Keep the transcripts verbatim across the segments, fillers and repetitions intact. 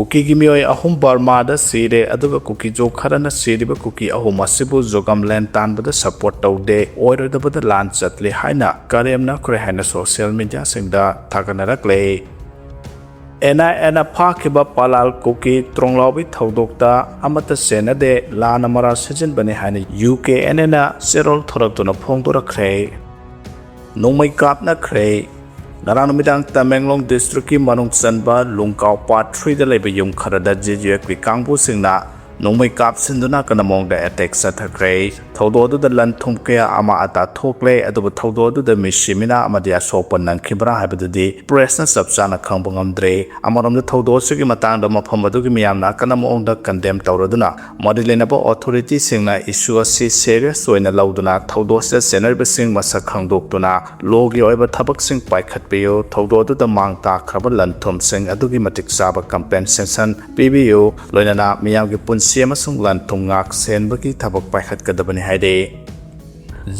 ꯀꯨꯀꯤꯒꯤ ꯃꯤꯑꯣꯏ ꯑꯍꯨꯝ ꯕꯔꯃꯥꯗ ꯁꯤꯔꯦ, ꯑꯗꯨꯒ ꯀꯨꯀꯤꯖꯣ ꯈꯔꯅ ꯁꯤꯔꯤꯕ ꯀꯨꯀꯤ ꯑꯍꯨꯝ ꯑꯁꯤꯕꯨ ꯖꯣꯒꯝ ꯂꯦꯟ ꯇꯥꯟꯕꯗ ꯁꯄꯣꯔꯠ ꯇꯧꯗꯦ, ꯑꯣꯏꯔꯣꯏꯗꯕꯗ ꯂꯥꯟ ꯆꯠꯂꯤ ꯍꯥꯏꯅ ꯀꯔꯦꯝꯅꯈ꯭ꯔꯦ ꯍꯥꯏꯅ ꯁꯣꯁꯤꯌꯦꯜ ꯃꯤꯗꯤꯌꯥꯁꯤꯡꯗ ꯊꯥꯒꯠꯅꯔꯛꯂꯦ꯫ ꯑꯦꯟ ꯑꯥꯏ ꯑꯦꯅ ꯐꯥꯈꯤꯕ ꯄꯂꯥꯜ ꯀꯨꯀꯤ ꯇ꯭ꯔꯣꯡꯂꯥꯎꯕꯤ ꯊꯧꯗꯣꯛꯇ ꯑꯃꯠꯇ ꯆꯦꯟꯅꯗꯦ, ꯂꯥꯟꯅ ꯃꯔꯥꯜ ꯁꯤꯖꯤꯟꯕꯅꯤ ꯍꯥꯏꯅ ꯌꯨ ꯀꯦ ꯑꯦꯟ ꯑꯦꯅ ꯆꯦꯔꯣꯜ ꯊꯣꯔꯛꯇꯨꯅ ꯐꯣꯡꯗꯣꯔꯛꯈ꯭ꯔꯦ꯫ ꯅꯣꯡꯃꯩ ꯀꯥꯞꯅꯈ꯭ꯔꯦ꯫ ꯉꯔꯥꯡ ꯅꯨꯃꯤꯗꯥꯡ ꯇꯃꯦꯡꯂꯣꯡ ꯗꯤꯁꯇ꯭ꯔꯤꯛꯀꯤ ꯃꯅꯨꯡ ꯆꯟꯕ ꯂꯨꯡꯀꯥꯎ ꯄꯥꯔꯠ ꯊ꯭ꯔꯤꯗ ꯂꯩꯕ ꯌꯨꯝ ꯈꯔꯗ ꯖꯦ ꯌꯨ ꯑꯦꯐꯀꯤ ꯀꯥꯡꯕꯨꯁꯤꯡꯅ ꯅꯣꯡꯃꯩ ꯀꯥꯞꯁꯤꯟꯗꯨꯅ ꯀꯟꯅ ꯃꯑꯣꯡꯗ ꯑꯦꯇꯦꯛ ꯆꯠꯊꯈ꯭ꯔꯦ꯫ ꯊꯧꯗꯣꯛ ꯑꯗꯨꯗ ꯂꯟ ꯊꯨꯝ ꯀꯌꯥ ꯑꯃ ꯑꯇꯥ ꯊꯣꯛꯂꯦ, ꯑꯗꯨꯕꯨ ꯊꯧꯗꯣꯛ ꯑꯗꯨꯗ ꯃꯤꯁꯤ ꯃꯤꯅꯥ ꯑꯃꯗꯤ ꯑꯁꯣꯛꯄ ꯅꯪꯈꯤꯕ꯭ꯔꯥ ꯍꯥꯏꯕꯗꯨꯗꯤ ꯄ꯭ꯔꯦꯁꯅ ꯆꯞ ꯆꯥꯅ ꯈꯪꯕ ꯉꯝꯗ꯭ꯔꯦ꯫ ꯑꯃꯔꯣꯝꯗ ꯊꯧꯗꯣꯛ ꯑꯁꯤꯒꯤ ꯃꯇꯥꯡꯗ ꯃꯐꯝ ꯑꯗꯨꯒꯤ ꯃꯤꯌꯥꯝꯅ ꯑꯀꯟꯕ ꯃꯑꯣꯡꯗ ꯀꯟꯗꯦꯝ ꯇꯧꯔꯗꯨꯅ ꯃꯔꯤ ꯂꯩꯅꯕ ꯑꯣꯊꯣꯔꯤꯇꯤꯁꯤꯡꯅ ꯏꯁꯨ ꯑꯁꯤ ꯁꯦꯔꯤꯌꯁ ꯑꯣꯏꯅ ꯂꯧꯗꯨꯅ ꯊꯧꯗꯣꯛ ꯑꯁꯤꯗ ꯆꯦꯟꯅꯔꯤꯕꯁꯤꯡ ꯃꯁꯛ ꯈꯪꯗꯣꯛꯇꯨꯅ ꯂꯣꯒꯤ ꯑꯣꯏꯕ ꯊꯕꯛꯁꯤꯡ ꯄꯥꯏꯈꯠꯄꯤꯌꯨ, ꯊꯧꯗꯣꯛ ꯑꯗꯨꯗ ꯃꯥꯡ ꯇꯥꯛꯈ꯭ꯔꯕ ꯂꯟ ꯊꯨꯝꯁꯤꯡ ꯑꯗꯨꯒꯤ ꯃꯇꯤꯛ ꯆꯥꯕ ꯀꯝꯄꯦꯟꯁꯦꯁꯟ ꯄꯤꯕꯤꯌꯨ, ꯂꯣꯏꯅꯅ ꯃꯤꯌꯥꯝꯒꯤ ꯄꯨꯟꯁꯤ ꯑꯃꯁꯨꯡ ꯂꯟ ꯊꯨꯝ ꯉꯥꯛ ꯁꯦꯟꯕꯒꯤ ꯊꯕꯛ ꯄꯥꯏꯈꯠꯀꯗꯕꯅꯤ ꯍꯥꯏꯔꯤ꯫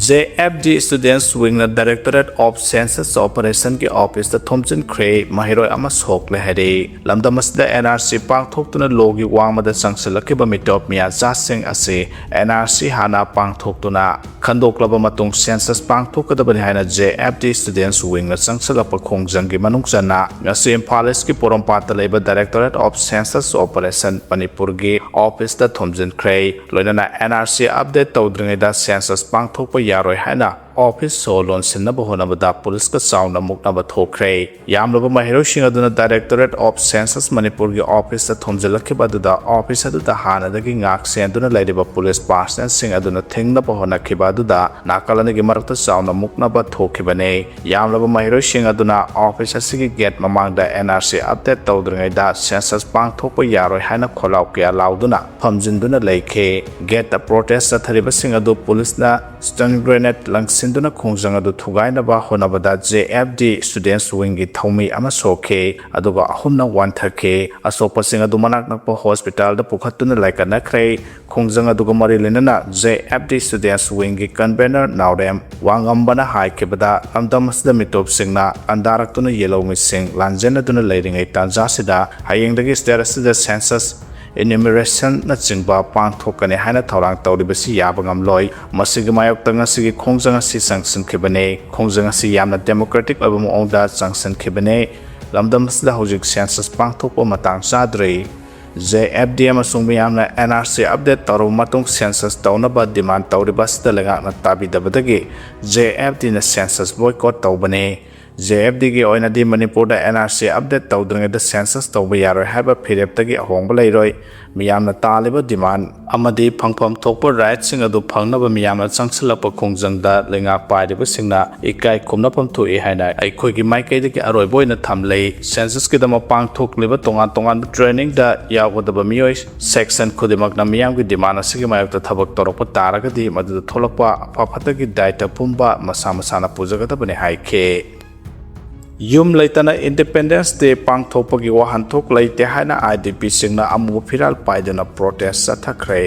J F D Students Wingꯅ Directorate of Census Operationꯒꯤ ꯑꯣꯐꯤꯁꯇ ꯊꯣꯝꯖꯤꯟꯈ꯭ꯔꯦ, ꯃꯍꯩꯔꯣꯏ ꯑꯃ ꯁꯣꯛꯂꯦ ꯍꯥꯏꯔꯤ꯫ ꯂꯝꯗꯝ ꯑꯁꯤꯗ ꯑꯦꯟ ꯑꯥꯔ ꯁꯤ ꯄꯥꯡꯊꯣꯛꯇꯨꯅ ꯂꯣꯒꯤ ꯋꯥꯡꯃꯗ ꯆꯪꯁꯤꯜꯂꯛꯈꯤꯕ ꯃꯤꯇꯣꯞ ꯃꯤꯌꯥꯆꯥꯁꯤꯡ ꯑꯁꯤ ꯑꯦꯟ ꯑꯥꯔ ꯁꯤ ꯍꯥꯟꯅ ꯄꯥꯡꯊꯣꯛꯇꯨꯅ ꯈꯟꯗꯣꯛꯂꯕ ꯃꯇꯨꯡ ꯁꯦꯟꯁꯁ ꯄꯥꯡꯊꯣꯛꯀꯗꯕꯅꯤ ꯍꯥꯏꯅ ꯖꯦ ꯑꯦꯐ ꯗꯤ Students Wingꯅ ꯆꯪꯁꯤꯜꯂꯛꯄ ꯈꯣꯡꯖꯪꯒꯤ ꯃꯅꯨꯡ ꯆꯟꯅ ꯉꯁꯤ ꯏꯝꯐꯥꯜ ꯏꯁꯀꯤ ꯄꯣꯔꯣꯝꯄꯥꯠꯇ ꯂꯩꯕ Directorate of Census Operation ꯃꯅꯤꯄꯨꯔꯒꯤ ꯑꯣꯐꯤꯁꯇ ꯊꯣꯝꯖꯤꯟꯈ꯭ꯔꯦ꯫ ꯂꯣꯏꯅꯅ ꯑꯦꯟ ꯑꯥꯔ ꯁꯤ ꯑꯞꯗꯦꯠ ꯇꯧꯗ꯭ꯔꯤꯉꯩꯗ ꯁꯦꯟꯁꯁ ꯄꯥꯡꯊꯣꯛꯄ ꯌꯥꯔꯣꯏ ꯍꯥꯏꯅ ꯑꯣꯐꯤꯁ ꯁꯣ ꯂꯣꯟꯁꯤꯟꯅꯕ ꯍꯣꯠꯅꯕꯗ ꯄꯨꯂꯤꯁꯀ ꯆꯥꯎꯅ ꯃꯨꯛꯅꯕ ꯊꯣꯛꯈ꯭ꯔꯦ꯫ ꯌꯥꯝꯂꯕ ꯃꯍꯩꯔꯣꯏꯁꯤꯡ ꯑꯗꯨꯅ Directorate of Census ꯃꯅꯤꯄꯨꯔꯒꯤ ꯑꯣꯐꯤꯁꯇ ꯊꯣꯝꯖꯤꯜꯂꯛꯈꯤꯕ ꯑꯗꯨꯗ ꯑꯣꯐꯤꯁ ꯑꯗꯨꯗ ꯍꯥꯟꯅꯗꯒꯤ ꯉꯥꯛ ꯁꯦꯟꯗꯨꯅ ꯂꯩꯔꯤꯕ ꯄꯨꯂꯤꯁ ꯄꯥꯔꯁꯅꯦꯜꯁꯤꯡ ꯑꯗꯨꯅ ꯊꯤꯡꯅꯕ ꯍꯣꯠꯅꯈꯤꯕ ꯑꯗꯨꯗ ꯅꯥꯀꯜ ꯑꯅꯤꯒꯤ ꯃꯔꯛꯇ ꯆꯥꯎꯅ ꯃꯨꯛꯅꯕ ꯊꯣꯛꯈꯤꯕꯅꯤ꯫ ꯌꯥꯝꯂꯕ ꯃꯍꯩꯔꯣꯏꯁꯤꯡ ꯑꯗꯨꯅ ꯑꯣꯐꯤꯁ ꯑꯁꯤꯒꯤ ꯒꯦꯠ ꯃꯃꯥꯡꯗ ꯑꯦꯟ ꯑꯥꯔ ꯁꯤ ꯑꯞꯗꯦꯠ ꯇꯧꯗ꯭ꯔꯤꯉꯩꯗ ꯁꯦꯟꯁꯁ ꯄꯥꯡꯊꯣꯛꯄ ꯌꯥꯔꯣꯏ ꯍꯥꯏꯅ ꯈꯣꯜꯂꯥꯎ ꯀꯌꯥ ꯂꯥꯎꯗꯨꯅ ꯐꯝꯖꯤꯟꯗꯨꯅ ꯂꯩꯈꯤ꯫ ꯒꯦꯠꯇ ꯄ꯭ꯔꯣꯇꯦꯁ ꯆꯠꯊꯔꯤꯕꯁꯤꯡ ꯑꯗꯨ ꯄꯨꯂꯤꯁꯅ ꯁ꯭ꯇꯟ ꯒ꯭ꯔꯦꯅꯦꯗ ꯂꯪꯁꯤꯟ ꯁꯤꯟꯗꯨꯅ ꯈꯣꯡꯖꯪ ꯑꯗꯨ ꯊꯨꯒꯥꯏꯅꯕ ꯍꯣꯠꯅꯕꯗ J F D Students Wingꯒꯤ ꯊꯧꯃꯤ ꯑꯃ ꯁꯣꯛꯈꯤ, ꯑꯗꯨꯒ ꯑꯍꯨꯝꯅ ꯋꯥꯟꯊꯈꯤ꯫ ꯑꯁꯣꯛꯄꯁꯤꯡ ꯑꯗꯨ ꯃꯅꯥꯛ ꯅꯛꯄ hospitalꯗ ꯄꯨꯈꯠꯇꯨꯅ ꯂꯥꯏꯀꯠꯅꯈ꯭ꯔꯦ꯫ ꯈꯣꯡꯖꯪ ꯑꯗꯨꯒ ꯃꯔꯤ ꯂꯩꯅꯅ J F D Students Wingꯒꯤ convener ꯅꯥꯎꯔꯦꯝ ꯋꯥꯉꯝꯕꯅ ꯍꯥꯏꯈꯤꯕꯗ, ꯂꯝꯗꯝ ꯑꯁꯤꯗ ꯃꯤꯇꯣꯞꯁꯤꯡꯅ ꯂꯥꯟꯗꯥꯔꯛꯇꯨꯅ ꯌꯦꯜꯍꯧꯃꯤꯁꯤꯡ ꯂꯥꯟꯖꯦꯟꯅꯗꯨꯅ ꯂꯩꯔꯤꯉꯩ ꯇꯥꯟꯖꯥꯁꯤꯗ ꯍꯌꯦꯡꯗꯒꯤ state ꯑꯁꯤꯗ census enumerationꯅꯆꯤꯡꯕ ꯄꯥꯡꯊꯣꯛꯀꯅꯤ ꯍꯥꯏꯅ ꯊꯧꯔꯥꯡ ꯇꯧꯔꯤꯕꯁꯤ ꯌꯥꯕ ꯉꯝꯂꯣꯏ꯫ ꯃꯁꯤꯒꯤ ꯃꯥꯌꯣꯛꯇ ꯉꯁꯤꯒꯤ ꯈꯣꯡꯖꯪ ꯑꯁꯤ ꯆꯪꯁꯤꯟꯈꯤꯕꯅꯤ꯫ ꯈꯣꯡꯖꯪ ꯑꯁꯤ ꯌꯥꯝꯅ democratic ꯑꯣꯏꯕ ꯃꯑꯣꯡꯗ ꯆꯪꯁꯤꯟꯈꯤꯕꯅꯤ꯫ ꯂꯝꯗꯝ ꯑꯁꯤꯗ ꯍꯧꯖꯤꯛ census ꯄꯥꯡꯊꯣꯛꯄ ꯃꯇꯥꯡ ꯆꯥꯗ꯭ꯔꯤ꯫ J F D ꯑꯃꯁꯨꯡ ꯃꯤꯌꯥꯝꯅ N R C update ꯇꯧꯔꯕ ꯃꯇꯨꯡ census ꯇꯧꯅꯕ demand ꯇꯧꯔꯤꯕ ꯑꯁꯤꯗ ꯂꯩꯉꯥꯛꯅ ꯇꯥꯕꯤꯗꯕꯗꯒꯤ J F Dꯅ census boycott ꯇꯧꯕꯅꯤ꯫ J F Dꯒꯤ ꯑꯣꯏꯅꯗꯤ ꯃꯅꯤꯄꯨꯔꯗ N R C update ꯇꯧꯗ꯭ꯔꯤꯉꯩꯗ census ꯇꯧꯕ ꯌꯥꯔꯣꯏ ꯍꯥꯏꯕ ꯐꯤꯔꯦꯞꯇꯒꯤ ꯑꯍꯣꯡꯕ ꯂꯩꯔꯣꯏ꯫ ꯃꯤꯌꯥꯝꯅ ꯇꯥꯜꯂꯤꯕ demand ꯑꯃꯗꯤ ꯐꯪꯐꯝ ꯊꯣꯛꯄ rightꯁꯤꯡ ꯑꯗꯨ ꯐꯪꯅꯕ ꯃꯤꯌꯥꯝꯅ ꯆꯪꯁꯤꯜꯂꯛꯄ ꯈꯣꯡꯖꯪꯗ ꯂꯩꯉꯥꯛ ꯄꯥꯏꯔꯤꯕꯁꯤꯡꯅ ꯏꯀꯥꯏ ꯈꯨꯝꯅꯐꯝ ꯊꯣꯛꯏ ꯍꯥꯏꯅ ꯑꯩꯈꯣꯏꯒꯤ ꯃꯥꯏꯀꯩꯗꯒꯤ ꯑꯔꯣꯏꯕ ꯑꯣꯏꯅ ꯊꯝꯂꯤ꯫ Censusꯀꯤꯗꯃꯛ ꯄꯥꯡꯊꯣꯛꯂꯤꯕ ꯇꯣꯉꯥꯟ ꯇꯣꯉꯥꯟꯕ trainingꯗ ꯌꯥꯎꯒꯗꯕ ꯃꯤꯑꯣꯏ section ꯈꯨꯗꯤꯡꯃꯛꯅ ꯃꯤꯌꯥꯝꯒꯤ demand ꯑꯁꯤꯒꯤ ꯃꯥꯌꯣꯛꯇ ꯊꯕꯛ ꯇꯧꯔꯛꯄ ꯇꯥꯔꯒꯗꯤ ꯃꯗꯨꯗ ꯊꯣꯛꯂꯛꯄ ꯑꯐ ꯐꯠꯇꯒꯤ ꯗꯥꯏꯇ ꯄꯨꯝꯕ ꯃꯁꯥ ꯃꯁꯥꯅ ꯄꯨꯖꯒꯗꯕꯅꯤ ꯍꯥꯏꯈꯤ꯫ ꯌꯨꯝ ꯂꯩꯇꯅ Independence Day ꯄꯥꯡꯊꯣꯛꯄꯒꯤ ꯋꯥꯍꯟꯊꯣꯛ ꯂꯩꯇꯦ ꯍꯥꯏꯅ I D Pꯁꯤꯡꯅ ꯑꯃꯨꯕ ꯐꯤꯔꯥꯜ ꯄꯥꯏꯗꯨꯅ protest ꯆꯠꯊꯈ꯭ꯔꯦ꯫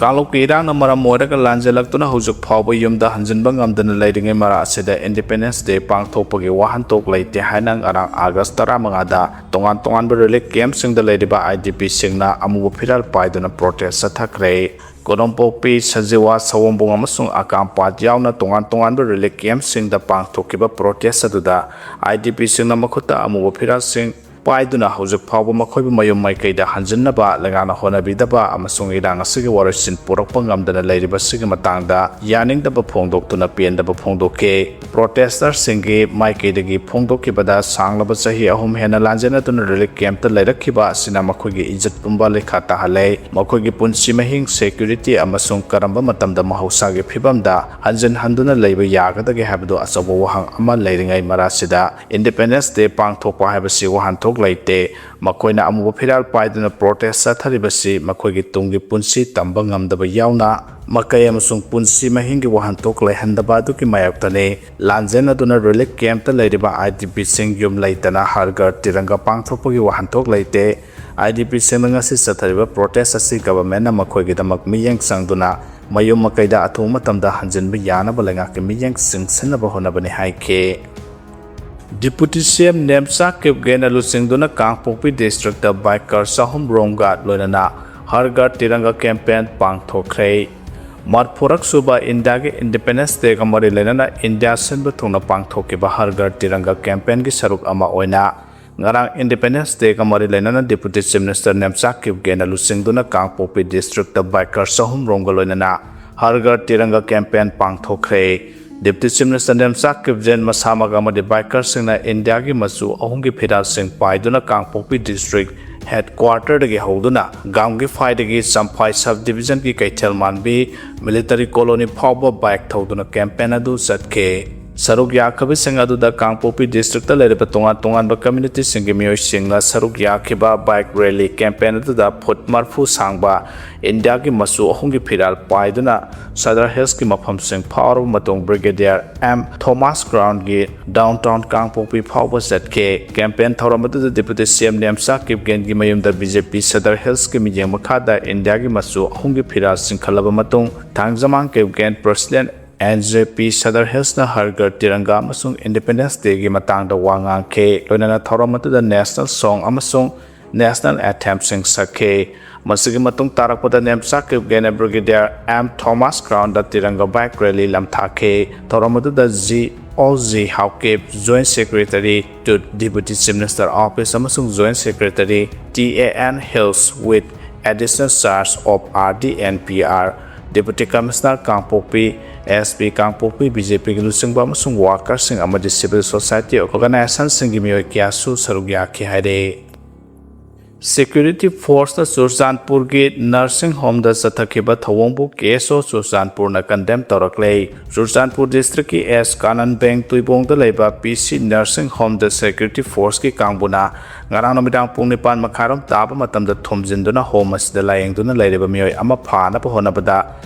ꯀꯥꯡꯂꯨꯞꯀꯤ ꯏꯔꯥꯡꯅ ꯃꯔꯝ ꯑꯣꯏꯔꯒ ꯂꯥꯟꯖꯦꯜꯂꯛꯇꯨꯅ ꯍꯧꯖꯤꯛ ꯐꯥꯎꯕ ꯌꯨꯝꯗ ꯍꯟꯖꯤꯟꯕ ꯉꯝꯗꯅ ꯂꯩꯔꯤꯉꯩ ꯃꯔꯛ ꯑꯁꯤꯗ Independence Day ꯄꯥꯡꯊꯣꯛꯄꯒꯤ ꯋꯥꯍꯟꯊꯣꯛ ꯂꯩꯇꯦ ꯍꯥꯏꯅ ꯉꯔꯥꯡ August ꯇꯔꯥꯃꯉꯥꯗ ꯇꯣꯉꯥꯟ ꯇꯣꯉꯥꯟꯕ relief campꯁꯤꯡꯗ ꯂꯩꯔꯤꯕ I D Pꯁꯤꯡꯅ ꯑꯃꯨꯕ ꯐꯤꯔꯥꯜ ꯄꯥꯏꯗꯨꯅ protest ꯆꯠꯊꯈ꯭ꯔꯦ꯫ ꯀꯣꯔꯣꯝꯄꯣꯛꯄꯤ, ꯁꯖꯤꯋꯥ, ꯁꯑꯣꯝꯕꯨꯡ ꯑꯃꯁꯨꯡ ꯑꯀꯥꯝꯄꯥꯠ ꯌꯥꯎꯅ ꯇꯣꯉꯥꯟ ꯇꯣꯉꯥꯟꯕ relief campꯁꯤꯡꯗ ꯄꯥꯡꯊꯣꯛꯈꯤꯕ protest ꯑꯗꯨꯗ I D Pꯁꯤꯡꯅ ꯃꯈꯨꯠꯇ ꯑꯃꯨꯕ ꯐꯤꯔꯥꯜꯁꯤꯡ ꯄꯥꯏꯗꯨꯅ ꯍꯧꯖꯤꯛ ꯐꯥꯎꯕ ꯃꯈꯣꯏꯕꯨ ꯃꯌꯨꯝ ꯃꯥꯏꯀꯩꯗ ꯍꯟꯖꯤꯟꯅꯕ ꯂꯩꯉꯥꯛꯅ ꯍꯣꯠꯅꯕꯤꯗꯕ ꯑꯃꯁꯨꯡ ꯏꯔꯥꯡ ꯑꯁꯤꯒꯤ ꯋꯥꯔꯣꯏꯁꯤꯟ ꯄꯨꯔꯛꯄ ꯉꯝꯗꯅ ꯂꯩꯔꯤꯕꯁꯤꯒꯤ ꯃꯇꯥꯡꯗ ꯌꯥꯅꯤꯡꯗꯕ ꯐꯣꯡꯗꯣꯛꯇꯨꯅ ꯄꯦꯟꯗꯕ ꯐꯣꯡꯗꯣꯛꯈꯤ꯫ Protesterꯁꯤꯡꯒꯤ ꯃꯥꯏꯀꯩꯗꯒꯤ ꯐꯣꯡꯗꯣꯛꯈꯤꯕꯗ, ꯁꯥꯡꯂꯕ ꯆꯍꯤ ꯑꯍꯨꯝ ꯍꯦꯟꯅ ꯂꯥꯟꯖꯦꯟꯅꯗꯨꯅ relief campꯇ ꯂꯩꯔꯛꯈꯤꯕ ꯑꯁꯤꯅ ꯃꯈꯣꯏꯒꯤ ꯏꯖꯠ ꯄꯨꯝꯕ ꯂꯩꯈꯥ ꯇꯥꯍꯜꯂꯦ, ꯃꯈꯣꯏꯒꯤ ꯄꯨꯟꯁꯤ ꯃꯍꯤꯡ, security ꯑꯃꯁꯨꯡ ꯀꯔꯝꯕ ꯃꯇꯝꯗ ꯃꯍꯧꯁꯥꯒꯤ ꯐꯤꯕꯝꯗ ꯍꯟꯖꯤꯟ ꯍꯟꯗꯨꯅ ꯂꯩꯕ ꯌꯥꯒꯗꯒꯦ ꯍꯥꯏꯕꯗꯨ ꯑꯆꯧꯕ ꯋꯥꯍꯪ ꯑꯃ ꯂꯩꯔꯤꯉꯩ ꯃꯔꯛꯁꯤꯗ Independence Day ꯄꯥꯡꯊꯣꯛꯄ ꯍꯥꯏꯕꯁꯤ ꯋꯥꯍꯟꯊꯣꯛ ꯂꯩꯇꯦ꯫ ꯃꯈꯣꯏꯅ ꯑꯃꯨꯕ ꯐꯤꯔꯥꯜ ꯄꯥꯏꯗꯨꯅ ꯄ꯭ꯔꯣꯇꯦꯁ ꯆꯠꯊꯔꯤꯕꯁꯤ ꯃꯈꯣꯏꯒꯤ ꯇꯨꯡꯒꯤ ꯄꯨꯟꯁꯤ ꯇꯝꯕ ꯉꯝꯗꯕ ꯌꯥꯎꯅ ꯃꯀꯩ ꯑꯃꯁꯨꯡ ꯄꯨꯟꯁꯤ ꯃꯍꯤꯡꯒꯤ ꯋꯥꯍꯟꯊꯣꯛ ꯂꯩꯍꯟꯗꯕ ꯑꯗꯨꯒꯤ ꯃꯥꯌꯣꯛꯇꯅꯤ꯫ ꯂꯥꯟꯖꯦꯟꯅꯗꯨꯅ ꯔꯤꯂꯤꯐ ꯀꯦꯝꯞꯇ ꯂꯩꯔꯤꯕ ꯑꯥꯏ ꯗꯤ ꯄꯤꯁꯤꯡ ꯌꯨꯝ ꯂꯩꯇꯅ ꯍꯔ ꯘꯔ ꯇꯤꯔꯪꯒ ꯄꯥꯡꯊꯣꯛꯄꯒꯤ ꯋꯥꯍꯟꯊꯣꯛ ꯂꯩꯇꯦ꯫ ꯑꯥꯏ ꯗꯤ ꯄꯤꯁꯤꯡꯅ ꯉꯁꯤ ꯆꯠꯊꯔꯤꯕ ꯄ꯭ꯔꯣꯇꯦꯁ ꯑꯁꯤ ꯒꯚꯔꯟꯃꯦꯟꯠꯅ ꯃꯈꯣꯏꯒꯤꯗꯃꯛ ꯃꯤꯠꯌꯦꯡ ꯆꯪꯗꯨꯅ ꯃꯌꯨꯝ ꯃꯀꯩꯗ ꯑꯊꯨꯕ ꯃꯇꯝꯗ ꯍꯟꯖꯤꯟꯕ ꯌꯥꯅꯕ ꯂꯩꯉꯥꯛꯀꯤ ꯃꯤꯠꯌꯦꯡ ꯆꯤꯡꯁꯤꯟꯅꯕ ꯍꯣꯠꯅꯕꯅꯤ ꯍꯥꯏꯈꯤ꯫ ꯗꯤꯄꯨꯇꯤ ꯁꯤ ꯑꯦꯝ ꯅꯦꯝꯆꯥ ꯀꯤꯞꯒꯦꯟꯅ ꯂꯨꯆꯤꯡꯗꯨꯅ ꯀꯥꯡꯄꯣꯛꯄꯤ ꯗꯤꯁꯇ꯭ꯔꯤꯛꯇ ꯕꯥꯏꯀꯔ ꯆꯍꯨꯝ ꯔꯣꯝꯒ ꯂꯣꯏꯅꯅ ꯍꯔ ꯘꯔ ꯇꯤꯔꯪꯒ ꯀꯦꯝꯄꯦꯟ ꯄꯥꯡꯊꯣꯛꯈ꯭ꯔꯦ꯫ ꯃꯔꯤꯐꯨꯔꯛ ꯁꯨꯕ ꯏꯟꯗꯤꯌꯥꯒꯤ ꯏꯟꯗꯤꯄꯦꯟꯗꯦꯟꯁ ꯗꯦꯒ ꯃꯔꯤ ꯂꯩꯅꯅ ꯏꯟꯗꯤꯌꯥ ꯁꯤꯟꯕ ꯊꯨꯡꯅ ꯄꯥꯡꯊꯣꯛꯈꯤꯕ ꯍꯔ ꯘꯔ ꯇꯤꯔꯪꯒ ꯀꯦꯝꯄꯦꯟꯒꯤ ꯁꯔꯨꯛ ꯑꯃ ꯑꯣꯏꯅ ꯉꯔꯥꯡ ꯏꯟꯗꯤꯄꯦꯟꯗꯦꯟꯁ ꯗꯦꯒ ꯃꯔꯤ ꯂꯩꯅꯅ ꯗꯤꯄꯨꯇꯤ ꯆꯤꯐ ꯃꯤꯅꯤꯁꯇꯔ ꯅꯦꯝꯆꯥ ꯀꯤꯞꯒꯦꯟꯅ ꯂꯨꯆꯤꯡꯗꯨꯅ ꯀꯥꯡꯄꯣꯛꯄꯤ ꯗꯤꯁꯇ꯭ꯔꯤꯛꯇ ꯕꯥꯏꯀꯔ ꯆꯍꯨꯝ ꯔꯣꯝꯒ ꯂꯣꯏꯅꯅ ꯍꯔ ꯘꯔ ꯇꯤꯔꯪꯒ campaign ꯄꯥꯡꯊꯣꯛꯈ꯭ꯔꯦ꯫ Deputy chief minister Nemcha Kipgen ꯃꯁꯥꯃꯛ ꯑꯃꯗꯤ ꯕꯥꯏꯀꯔꯁꯤꯡꯅ ꯏꯟꯗꯤꯌꯥꯒꯤ ꯃꯆꯨ ꯑꯍꯨꯝꯒꯤ ꯐꯤꯔꯥꯜꯁꯤꯡ ꯄꯥꯏꯗꯨꯅ ꯀꯥꯡꯄꯣꯛꯄꯤ ꯗꯤꯁꯇ꯭ꯔꯤꯛ ꯍꯦꯗꯀ꯭ꯋꯥꯇꯔꯗꯒꯤ ꯍꯧꯗꯨꯅ ꯒꯥꯝꯒꯤꯐꯥꯏꯗꯒꯤ ꯆꯝꯐꯥꯏ ꯁꯕ ꯗꯤꯕꯤꯖꯟꯒꯤ ꯀꯩꯊꯦꯜ ꯃꯥꯟꯕꯤ ꯃꯤꯂꯤꯇꯔꯤ ꯀꯣꯂꯣꯅꯤ ꯐꯥꯎꯕ ꯕꯥꯏꯛ ꯊꯧꯗꯨꯅ ꯀꯦꯝꯄꯦꯟ ꯑꯗꯨ ꯆꯠꯈꯤ꯫ ꯁꯔꯨꯛ ꯌꯥꯈꯤꯕꯁꯤꯡ ꯑꯗꯨꯗ ꯀꯥꯡꯄꯣꯛꯄꯤ ꯗꯤꯁꯇ꯭ꯔꯤꯛꯇ ꯂꯩꯔꯤꯕ ꯇꯣꯉꯥꯟ ꯇꯣꯉꯥꯟꯕ ꯀꯝꯃ꯭ꯌꯨꯅꯤꯇꯤꯁꯤꯡꯒꯤ ꯃꯤꯑꯣꯏꯁꯤꯡꯅ ꯁꯔꯨꯛ ꯌꯥꯈꯤꯕ ꯕꯥꯏꯛ ꯔꯦꯂꯤ ꯀꯦꯝꯄꯦꯟ ꯑꯗꯨꯗ ꯐꯨꯠ ꯃꯔꯤꯐꯨ ꯁꯥꯡꯕ ꯏꯟꯗꯤꯌꯥꯒꯤ ꯃꯆꯨ ꯑꯍꯨꯝꯒꯤ ꯐꯤꯔꯥꯜ ꯄꯥꯏꯗꯨꯅ ꯁꯗꯔ ꯍꯤꯜꯁꯀꯤ ꯃꯐꯝꯁꯤꯡ ꯐꯥꯎꯔꯕ ꯃꯇꯨꯡ ꯕ꯭ꯔꯤꯒꯦꯗꯤꯌꯔ ꯑꯦꯝ ꯊꯣꯃꯥꯁ ꯒ꯭ꯔꯥꯎꯟꯒꯤ ꯗꯥꯎꯟꯇꯥꯎꯟ ꯀꯥꯡꯄꯣꯛꯄꯤ ꯐꯥꯎꯕ ꯆꯠꯈꯤ꯫ ꯀꯦꯝꯄꯦꯟ ꯊꯧꯔꯝ ꯑꯗꯨꯗ ꯗꯤꯄꯨꯇꯤ ꯁꯤ ꯑꯦꯝ ꯅꯦꯝꯆꯥ ꯀꯤꯞꯒꯦꯟꯒꯤ ꯃꯌꯨꯝꯗ ꯕꯤ ꯖꯦ ꯄꯤ ꯁꯗꯔ ꯍꯤꯜꯁꯀꯤ ꯃꯤꯠꯌꯦꯡ ꯃꯈꯥꯗ ꯏꯟꯗꯤꯌꯥꯒꯤ ꯃꯆꯨ ꯑꯍꯨꯝꯒꯤ ꯐꯤꯔꯥꯜ ꯆꯤꯡꯈꯠꯂꯕ ꯃꯇꯨꯡ ꯊꯥꯡꯖꯃꯥꯡ ꯀꯤꯞꯒꯦꯟ ꯄ꯭ꯔꯦꯁꯤꯗꯦꯟꯠ ꯑꯦꯟ ꯖꯦ ꯄꯤ ꯁꯗꯔ ꯍꯤꯜꯁꯅ ꯍꯔ ꯘꯔ ꯇꯤꯔꯪꯒꯥ ꯑꯃꯁꯨꯡ ꯏꯟꯗꯤꯄꯦꯟꯗꯦꯟꯁ ꯗꯦꯒꯤ ꯃꯇꯥꯡꯗ ꯋꯥ ꯉꯥꯡꯈꯤ꯫ ꯂꯣꯏꯅꯅ ꯊꯧꯔꯝ ꯑꯗꯨꯗ ꯅꯦꯁꯅꯦꯜ ꯁꯣꯡ ꯑꯃꯁꯨꯡ ꯅꯦꯁꯅꯦꯜ ꯑꯦꯟꯊꯦꯝꯁꯤꯡ ꯁꯛꯈꯤ꯫ ꯃꯁꯤꯒꯤ ꯃꯇꯨꯡ ꯇꯥꯔꯛꯄꯗ ꯅꯦꯝꯆꯥ ꯀꯤꯞꯒꯦꯟꯅ ꯕ꯭ꯔꯤꯒꯦꯗꯤꯌꯔ ꯑꯦꯝ ꯊꯣꯃꯥꯁ ꯒ꯭ꯔꯥꯎꯟꯗ ꯇꯤꯔꯪꯒ ꯕꯥꯏꯛ ꯔꯦꯂꯤ ꯂꯝꯊꯥꯈꯤ꯫ ꯊꯧꯔꯝ ꯑꯗꯨꯗ G O G Haokip, joint secretary to deputy chief minister office ꯑꯃꯁꯨꯡ joint secretary T A and hills with additional charge of R D and P R, deputy commissioner Kangpokpi, S P Kangpokpi, B J ꯄꯤꯒꯤ ꯂꯨꯆꯤꯡꯕ ꯑꯃꯁꯨꯡ ꯋꯥꯔꯀꯔꯁꯤꯡ ꯑꯃꯗꯤ civil society ꯑꯣꯔꯒꯅꯥꯏꯖꯦꯁꯟꯁꯤꯡꯒꯤ ꯃꯤꯑꯣꯏ ꯀꯌꯥꯁꯨ ꯁꯔꯨꯛ ꯌꯥꯈꯤ ꯍꯥꯏꯔꯦ꯫ Security Forceꯅ ꯆꯨꯔꯆꯥꯟꯄꯨꯔꯒꯤ nursing homeꯗ ꯆꯠꯊꯈꯤꯕ ꯊꯧꯑꯣꯡꯕꯨ K S O ꯆꯨꯔꯆꯥꯟꯄꯨꯔꯅ condemn ꯇꯧꯔꯛꯂꯦ꯫ ꯆꯨꯔꯆꯥꯟꯄꯨꯔ districtꯀꯤ S ꯀꯥꯅꯟ ꯕꯦꯡ ꯇꯨꯏꯕꯣꯡꯗ ꯂꯩꯕ P C nursing homeꯗ security forceꯀꯤ ꯀꯥꯡꯕꯨꯅ ꯉꯔꯥꯡ ꯅꯨꯃꯤꯗꯥꯡ ꯄꯨꯡ ꯅꯤꯄꯥꯟ ꯃꯈꯥꯏꯔꯣꯝ ꯇꯥꯕ ꯃꯇꯝꯗ ꯊꯣꯝꯖꯤꯟꯗꯨꯅ home ꯑꯁꯤꯗ ꯂꯥꯌꯦꯡꯗꯨꯅ ꯂꯩꯔꯤꯕ ꯃꯤꯑꯣꯏ ꯑꯃ ꯐꯥꯅꯕ ꯍꯣꯠꯅꯕꯗ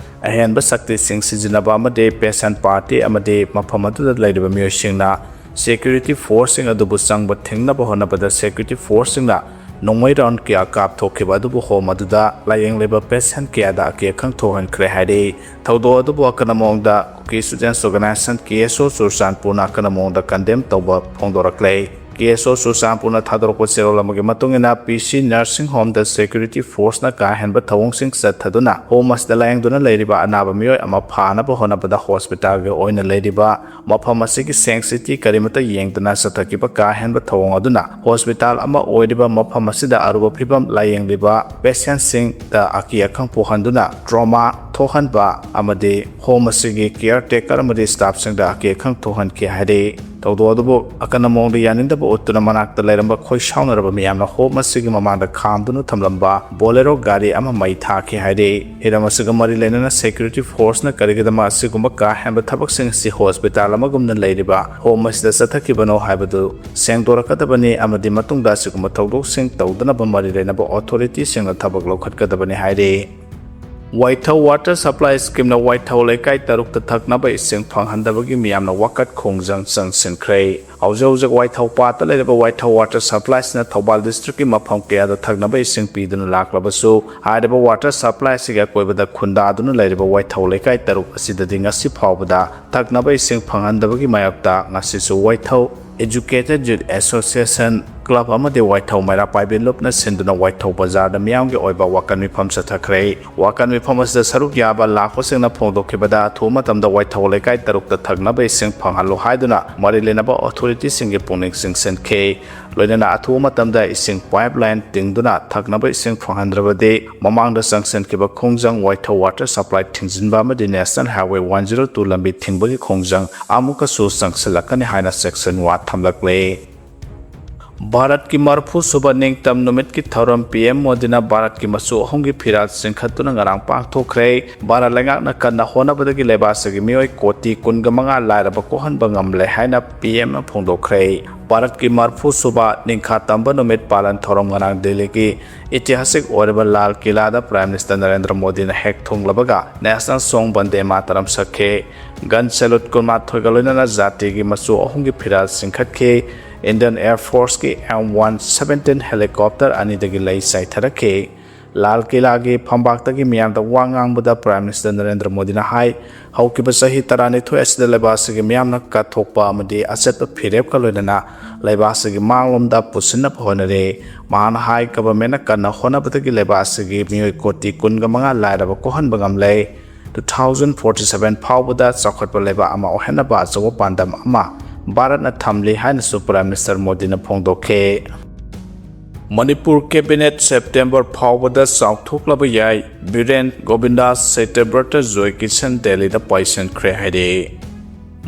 ꯑꯍꯦꯟꯕ ꯁꯛꯇꯤꯁꯤꯡ ꯁꯤꯖꯤꯟꯅꯕ ꯑꯃꯗꯤ patient party ꯑꯃꯗꯤ ꯃꯐꯝ ꯑꯗꯨꯗ ꯂꯩꯔꯤꯕ ꯃꯤꯑꯣꯏꯁꯤꯡꯅ security forceꯁꯤꯡ ꯑꯗꯨꯕꯨ ꯆꯪꯕ ꯊꯤꯡꯅꯕ ꯍꯣꯠꯅꯕꯗ security forceꯁꯤꯡꯅ ꯅꯣꯡꯃꯩ round ꯀꯌꯥ ꯀꯥꯞꯊꯣꯛꯈꯤꯕ ꯑꯗꯨꯕꯨ home ꯑꯗꯨꯗ ꯂꯥꯌꯦꯡꯂꯤꯕ patient ꯀꯌꯥꯗ ꯑꯀꯤ ꯑꯈꯪ ꯊꯣꯛꯍꯟꯈ꯭ꯔꯦ ꯍꯥꯏꯔꯤ꯫ ꯊꯧꯗꯣꯛ ꯑꯗꯨꯕꯨ ꯑꯀꯟꯕ ꯃꯑꯣꯡꯗ Kuki Students Organization, K S O ꯆꯨꯔꯆꯥꯟꯄꯨꯔꯅ ꯑꯀꯟꯕ ꯃꯑꯣꯡꯗ condemn ꯇꯧꯕ ꯐꯣꯡꯗꯣꯔꯛꯂꯦ꯫ K S O ꯆꯨꯔꯆꯥꯟꯄꯨꯔꯅ ꯊꯥꯗꯣꯔꯛꯄ ꯆꯦꯔꯣꯜ ꯑꯃꯒꯤ ꯃꯇꯨꯡ ꯏꯟꯅ, P C nursing homeꯗ security forceꯅ ꯀꯥ ꯍꯦꯟꯕ ꯊꯧꯑꯣꯡꯁꯤꯡ ꯆꯠꯊꯗꯨꯅ home ꯑꯁꯤꯗ ꯂꯥꯌꯦꯡꯗꯨꯅ ꯂꯩꯔꯤꯕ ꯑꯅꯥꯕ ꯃꯤꯑꯣꯏ ꯑꯃ ꯐꯥꯅꯕ ꯍꯣꯠꯅꯕꯗ hospitalꯒꯤ ꯑꯣꯏꯅ ꯂꯩꯔꯤꯕ ꯃꯐꯝ ꯑꯁꯤꯒꯤ sanctity ꯀꯔꯤꯃꯠꯇ ꯌꯦꯡꯗꯅ ꯆꯠꯊꯈꯤꯕ ꯀꯥ ꯍꯦꯟꯕ ꯊꯧꯑꯣꯡ ꯑꯗꯨꯅ hospital ꯑꯃ ꯑꯣꯏꯔꯤꯕ ꯃꯐꯝ ꯑꯁꯤꯗ ꯑꯔꯨꯕ ꯐꯤꯕꯝ ꯂꯥꯌꯦꯡꯂꯤꯕ patientꯁꯤꯡꯗ ꯑꯀꯤ ꯑꯈꯪ ꯄꯣꯛꯍꯟꯗꯨꯅ trauma ꯊꯣꯛꯍꯟꯕ ꯑꯃꯗꯤ home ꯑꯁꯤꯒꯤ caretaker ꯑꯃꯗꯤ staffꯁꯤꯡꯗ ꯑꯀꯤ ꯑꯈꯪ ꯊꯣꯛꯍꯟꯈꯤ ꯍꯥꯏꯔꯤ꯫ ꯊꯧꯗꯣꯛ ꯑꯗꯨꯕꯨ ꯑꯀꯟꯕ ꯃꯑꯣꯡꯗ ꯌꯥꯅꯤꯡꯗꯕ ꯎꯠꯇꯨꯅ ꯃꯅꯥꯛꯇ ꯂꯩꯔꯝꯕ ꯈꯣꯏ ꯁꯥꯎꯅꯔꯕ ꯃꯤꯌꯥꯝꯅ home ꯑꯁꯤꯒꯤ ꯃꯃꯥꯡꯗ ꯈꯥꯝꯗꯨꯅ ꯊꯝꯂꯝꯕ Bolero ꯒꯥꯔꯤ ꯑꯃ ꯃꯩ ꯊꯥꯈꯤ ꯍꯥꯏꯔꯤ꯫ ꯍꯤꯔꯝ ꯑꯁꯤꯒ ꯃꯔꯤ ꯂꯩꯅꯅ security forceꯅ ꯀꯔꯤꯒꯤꯗꯃꯛ ꯑꯁꯤꯒꯨꯝꯕ ꯀꯥ ꯍꯦꯟꯕ ꯊꯕꯛꯁꯤꯡ ꯑꯁꯤ hospital ꯑꯃꯒꯨꯝꯅ ꯂꯩꯔꯤꯕ home ꯑꯁꯤꯗ ꯆꯠꯊꯈꯤꯕꯅꯣ ꯍꯥꯏꯕꯗꯨ ꯁꯦꯡꯗꯣꯔꯛꯀꯗꯕꯅꯤ ꯑꯃꯗꯤ ꯃꯇꯨꯡꯗ ꯑꯁꯤꯒꯨꯝꯕ ꯊꯧꯗꯣꯛꯁꯤꯡ ꯇꯧꯗꯅꯕ ꯃꯔꯤ ꯂꯩꯅꯕ authorityꯁꯤꯡꯅ ꯊꯕꯛ ꯂꯧꯈꯠꯀꯗꯕꯅꯤ ꯍꯥꯏꯔꯤ꯫ ꯋꯥꯏꯊꯧ water supply schemeꯅ ꯋꯥꯏꯊꯧ ꯂꯩꯀꯥꯏ ꯇꯔꯨꯛꯇ ꯊꯛꯅꯕ ꯏꯁꯤꯡ ꯐꯪꯍꯟꯗꯕꯒꯤ ꯃꯤꯌꯥꯝꯅ ꯋꯥꯀꯠ ꯈꯣꯡꯖꯪ ꯆꯪꯁꯤꯟꯈ꯭ꯔꯦ꯫ ꯍꯧꯖꯤꯛ ꯍꯧꯖꯤꯛ ꯋꯥꯏꯊꯧ ꯄꯥꯠꯇ ꯂꯩꯔꯤꯕ ꯋꯥꯏꯊꯧ water supplyꯁꯤꯅ ꯊꯧꯕꯥꯜ districtꯀꯤ ꯃꯐꯝ ꯀꯌꯥꯗ ꯊꯛꯅꯕ ꯏꯁꯤꯡ ꯄꯤꯗꯨꯅ ꯂꯥꯛꯂꯕꯁꯨ, ꯍꯥꯏꯔꯤꯕ water supply ꯑꯁꯤꯒꯤ ꯑꯀꯣꯏꯕꯗ ꯈꯨꯟꯗꯥꯗꯨꯅ ꯂꯩꯔꯤꯕ ꯋꯥꯏꯊꯧ ꯂꯩꯀꯥꯏ ꯇꯔꯨꯛ ꯑꯁꯤꯗꯗꯤ ꯉꯁꯤ ꯐꯥꯎꯕꯗ ꯊꯛꯅꯕ ꯏꯁꯤꯡ ꯐꯪꯍꯟꯗꯕꯒꯤ ꯃꯥꯌꯣꯛꯇ ꯉꯁꯤꯁꯨ ꯋꯥꯏꯊꯧ Educated Youth Association Club ꯑꯃꯗꯤ ꯋꯥꯏꯊꯧ ꯃꯩꯔꯥ ꯄꯥꯏꯕꯤ ꯂꯨꯞꯅ ꯁꯤꯟꯗꯨꯅ ꯋꯥꯏꯊꯧ ꯕꯖꯥꯔꯗ ꯃꯤꯌꯥꯝꯒꯤ ꯑꯣꯏꯕ ꯋꯥꯀꯠ ꯃꯤꯐꯝ ꯆꯠꯊꯈ꯭ꯔꯦ꯫ ꯋꯥꯀꯠ ꯃꯤꯐꯝ ꯑꯁꯤꯗ ꯁꯔꯨꯛ ꯌꯥꯕ ꯂꯥꯛꯄꯁꯤꯡꯅ ꯐꯣꯡꯗꯣꯛꯈꯤꯕꯗ, ꯑꯊꯨꯕ ꯃꯇꯝꯗ ꯋꯥꯏꯊꯧ ꯂꯩꯀꯥꯏ ꯇꯔꯨꯛꯇ ꯊꯛꯅꯕ ꯏꯁꯤꯡ ꯐꯪꯍꯜꯂꯨ ꯍꯥꯏꯗꯨꯅ ꯃꯔꯤ ꯂꯩꯅꯕ authorityꯁꯤꯡꯒꯤ ꯄꯨꯛꯅꯤꯡ ꯆꯤꯡꯁꯤꯟꯈꯤ꯫ ꯂꯣꯏꯅꯅ ꯑꯊꯨꯕ ꯃꯇꯝꯗ ꯏꯁꯤꯡ pipeline ꯇꯤꯡꯗꯨꯅ ꯊꯛꯅꯕ ꯏꯁꯤꯡ ꯐꯪꯍꯟꯗ꯭ꯔꯕꯗꯤ, ꯃꯃꯥꯡꯗ ꯆꯪꯁꯤꯟꯈꯤꯕ ꯈꯣꯡꯖꯪ ꯋꯥꯏꯊꯧ water supply ꯊꯤꯡꯖꯤꯟꯕ ꯑꯃꯗꯤ National Highway one zero two ꯂꯝꯕꯤ ꯊꯤꯡꯕꯒꯤ ꯈꯣꯡꯖꯪ ꯑꯃꯨꯛꯀꯁꯨ ꯆꯪꯁꯤꯜꯂꯛꯀꯅꯤ ꯍꯥꯏꯅ ꯆꯦꯛꯁꯤꯟꯋꯥ ꯊꯝꯂꯛꯂꯦ꯫ ꯚꯥꯔꯠꯀꯤ ꯃꯔꯐꯨ ꯁꯨꯕ ꯅꯤꯡꯇꯝ ꯅꯨꯃꯤꯠꯀꯤ ꯊꯧꯔꯝ ꯄꯤ ꯑꯦꯝ ꯃꯣꯗꯤꯅ ꯚꯥꯔꯠꯀꯤ ꯃꯆꯨ ꯑꯍꯨꯝꯒꯤ ꯐꯤꯔꯥꯜ ꯆꯤꯡꯈꯠꯇꯨꯅ ꯉꯔꯥꯡ ꯄꯥꯡꯊꯣꯛꯈ꯭ꯔꯦ꯫ ꯚꯥꯔꯠ ꯂꯩꯉꯥꯛꯅ ꯀꯟꯅ ꯍꯣꯠꯅꯕꯗꯒꯤ ꯂꯩꯕꯥꯛ ꯑꯁꯤꯒꯤ ꯃꯤꯑꯣꯏ ꯀꯣꯇꯤ ꯀꯨꯟꯒ ꯃꯉꯥ ꯂꯥꯏꯔꯕ ꯀꯣꯛꯍꯟꯕ ꯉꯝꯂꯦ ꯍꯥꯏꯅ ꯄꯤ ꯑꯦꯝꯅ ꯐꯣꯡꯗꯣꯛꯈ꯭ꯔꯦ꯫ ꯚꯥꯔꯠꯀꯤ ꯃꯔꯐꯨ ꯁꯨꯕ ꯅꯤꯡꯈꯥ ꯇꯝꯕ ꯅꯨꯃꯤꯠ ꯄꯥꯂꯟ ꯊꯧꯔꯝ ꯉꯔꯥꯡ ꯗꯤꯜꯂꯤꯒꯤ ꯏꯇꯤꯍꯥꯁꯤꯛ ꯑꯣꯏꯔꯕ ꯂꯥꯜ ꯀꯤꯂꯥꯗ ꯄ꯭ꯔꯥꯏꯝ ꯃꯤꯅꯤꯁꯇꯔ ꯅꯔꯦꯟꯗ꯭ꯔ ꯃꯣꯗꯤꯅ ꯍꯦꯛ ꯊꯨꯡꯂꯕꯒ ꯅꯦꯁꯅꯦꯜ ꯁꯣꯡ ꯕꯟꯗꯦ ꯃꯥꯇꯔꯝ ꯁꯛꯈꯤ꯫ ꯒꯟ ꯁꯦꯂꯨꯠ ꯀꯨꯟꯃꯥꯊꯣꯏꯒ ꯂꯣꯏꯅꯅ ꯖꯥꯇꯤꯒꯤ ꯃꯆꯨ ꯑꯍꯨꯝꯒꯤ ꯐꯤꯔꯥꯜ ꯆꯤꯡꯈꯠꯈꯤ꯫ ꯏꯟꯗꯤꯌꯟ ꯑꯦꯌꯔ ꯐꯣꯔꯁꯀꯤ ꯑꯦꯝ ꯋꯥꯟ ꯁꯕꯦꯟꯇꯤꯟ ꯍꯦꯂꯤꯀꯣꯞꯇꯔ ꯑꯅꯤꯗꯒꯤ ꯂꯩ ꯆꯥꯏꯊꯔꯛꯈꯤ꯫ ꯂꯥꯜ ꯀꯤꯂꯥꯒꯤ ꯐꯝꯕꯥꯛꯇꯒꯤ ꯃꯤꯌꯥꯝꯗ ꯋꯥ ꯉꯥꯡꯕꯗ ꯄ꯭ꯔꯥꯏꯝ ꯃꯤꯅꯤꯁꯇꯔ ꯅꯔꯦꯟꯗ꯭ꯔ ꯃꯣꯗꯤꯅ ꯍꯥꯏ, ꯍꯧꯈꯤꯕ ꯆꯍꯤ ꯇꯔꯥꯅꯤꯊꯣꯏ ꯑꯁꯤꯗ ꯂꯩꯕꯥꯛ ꯑꯁꯤꯒꯤ ꯃꯤꯌꯥꯝꯅ ꯀꯠꯊꯣꯛꯄ ꯑꯃꯗꯤ ꯑꯆꯦꯠꯄ ꯐꯤꯔꯦꯞꯀ ꯂꯣꯏꯅꯅ ꯂꯩꯕꯥꯛ ꯑꯁꯤꯒꯤ ꯃꯥꯡꯂꯣꯝꯗ ꯄꯨꯁꯤꯟꯅꯕ ꯍꯣꯠꯅꯔꯤ꯫ ꯃꯍꯥꯛꯅ ꯍꯥꯏ, ꯒꯚꯔꯟꯃꯦꯟꯠꯅ ꯀꯟꯅ ꯍꯣꯠꯅꯕꯗꯒꯤ ꯂꯩꯕꯥꯛ ꯑꯁꯤꯒꯤ ꯃꯤꯑꯣꯏ ꯀꯣꯇꯤ ꯀꯨꯟꯒ ꯃꯉꯥ ꯂꯥꯏꯔꯕ ꯀꯣꯛꯍꯟꯕ ꯉꯝꯂꯦ꯫ ꯇꯨ ꯊꯥꯎꯖꯟ ꯐꯣꯔꯇꯤ ꯁꯚꯦꯟ ꯐꯥꯎꯕꯗ ꯆꯥꯎꯈꯠꯄ ꯂꯩꯕꯥꯛ ꯑꯃ ꯑꯣꯏꯍꯟꯅꯕ ꯑꯆꯧꯕ ꯄꯥꯟꯗꯝ ꯑꯃ ꯚꯥꯔꯠꯅ ꯊꯝꯂꯤ ꯍꯥꯏꯅꯁꯨ ꯄ꯭ꯔꯥꯏꯝ ꯃꯤꯅꯤꯁꯇꯔ ꯃꯣꯗꯤꯅ ꯐꯣꯡꯗꯣꯛꯈꯤ꯫ ꯃꯅꯤꯄꯨꯔ ꯀꯦꯕꯤꯅꯦꯠ ꯁꯦꯞꯇꯦꯝꯕꯔ ꯐꯥꯎꯕꯗ ꯆꯥꯎꯊꯣꯛꯂꯕ ꯌꯥꯏ, ꯕꯤꯔꯦꯟ ꯒꯣꯕꯤꯟꯗꯥꯁ ꯁꯇ꯭ꯌꯕ꯭ꯔꯇ ꯖꯣꯏ ꯀꯤꯁꯟ ꯗꯦꯜꯂꯤꯗ ꯄꯥꯏꯁꯤꯟꯈ꯭ꯔꯦ ꯍꯥꯏꯔꯤ꯫